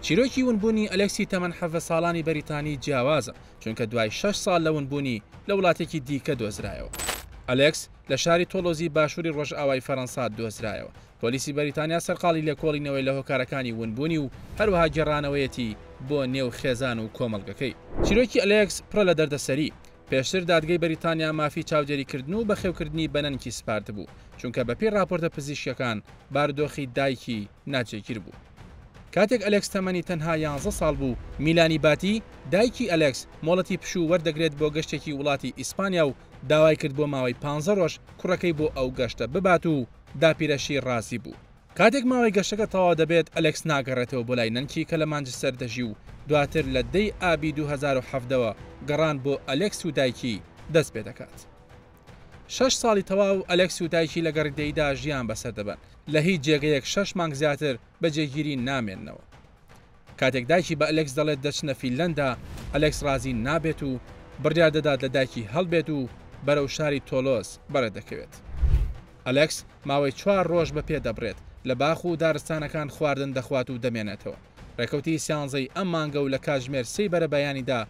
چیرۆکی ونبوونی ئەلێکسی تەمەن 17 ساڵانی بەریتانی جیاوازە، چونکە دوای شەش ساڵ لە ونبوونی لە وڵاتێکی دیکە دۆزرایەوە. ئەلێکس لە شاری تۆڵۆزی باشووری ڕۆژئاوای فەرەنسا دۆزرایەوە. پۆلیسی بەریتانیا سەرقاڵی لێکۆڵینەوەی لە هۆکارەکانی ونبوونی و هەروەها گێڕانەوەیەتی بۆ نێو خێزان و کۆمەڵگەکەی. چیرۆکی ئەلێکس پڕە لە دەردەسەری. پێشتر دادگەی بەریتانیا مافی چاودێریکردن و بەخێوکردنی بە نەنکی سپاردبوو، چونکە بەپێی ڕاپۆرتە پزیشکیەکان بارودۆخی دایکی ناجێگیر بوو. کاتێک ئەلێکس تەمەنی تەنها یانزە ساڵ بوو، میلانی باتی، دایکی ئەلێکس، مۆڵەتی پشوو وەردەگرێت بۆ گەشتێکی وڵاتی ئیسپانیا و داوای کرد بۆ ماوەی پانزە ڕۆژ کوڕەکەی بۆ ئەو گەشتە ببات و داپیرەشی ڕازی بوو. کاتێک ماوەی گەشتەکە تەواو دەبێت، ئەلێکس ناگەڕێتەوە بۆ لای نەنکی کە لە مانجستەر دەژی و دواتر لە دە ی ئابی 2017 وە گەڕان بۆ ئەلێکس و دایکی دەست پێدەکات. شەش ساڵی تەواو ئەلێکس و دایکی لە گەڕیدەییدا ژیان بەسەر دەبەن، لە هیچ جێگەیەک شەش مانگ زیاتر بە جێگیری نامێننەوە. کاتێک دایکی بە ئەلێکس دەڵێت دەچنە فینلەندا، ئەلێکس ڕازی نابێت و بڕیار دەدات لە دایکی هەڵبێت و بەرەو شاری تۆلۆز بەڕێدەکەوێت. ئەلێکس ماوەی چوار ڕۆژ بە پێ دەبڕێت، لە باخ و دارستانەکان خواردن دەخوات و دەمێنێتەوە. ڕێکەوتی سیانزەی ئەم مانگە و لە کاتژمێر سێی بەرەبەیانیدا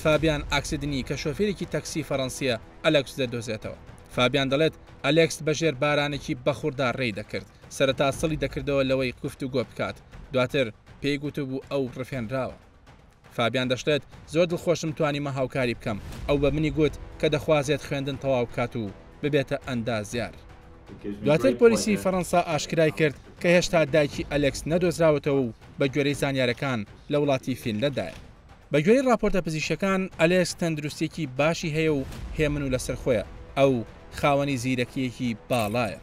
فابیان ئاکسدنی کە شۆفێرێکی تەکسی فەڕەنسییە ئەلێکس دەدۆزێتەوە. فابیان دەڵێت ئەلێکس بەژێر بارانێکی بەخوڕدا ڕێی دەکرد. سەرەتا سڵی دەکردەوە لەوەی گفتوگۆ بکات، دواتر پێی گوتبوو ئەو ڕفێنراوە. فابیان دەشڵێت، زۆر دڵخۆشم توانیومە هاوکاری بکەم، ئەو بە منی گوت کە دەخوازێت خوێندن تەواو بکات و ببێتە ئەندازیار. دواتر پۆلیسی فەرەنسا ئاشکرای کرد کە هێشتا دایکی ئەلێکس نەدۆزراوەتەوە و بەگوێرەی زانیارەکان لە وڵاتی فینلەندایە. بەگوێرەی ڕاپۆرتە پزیشکیەکان، ئەلێکس تەندروستییەکی باشی هەیە و هێمن و لەسەرخۆیە، ئەو خاوەنی زیرەکییەکی باڵایە.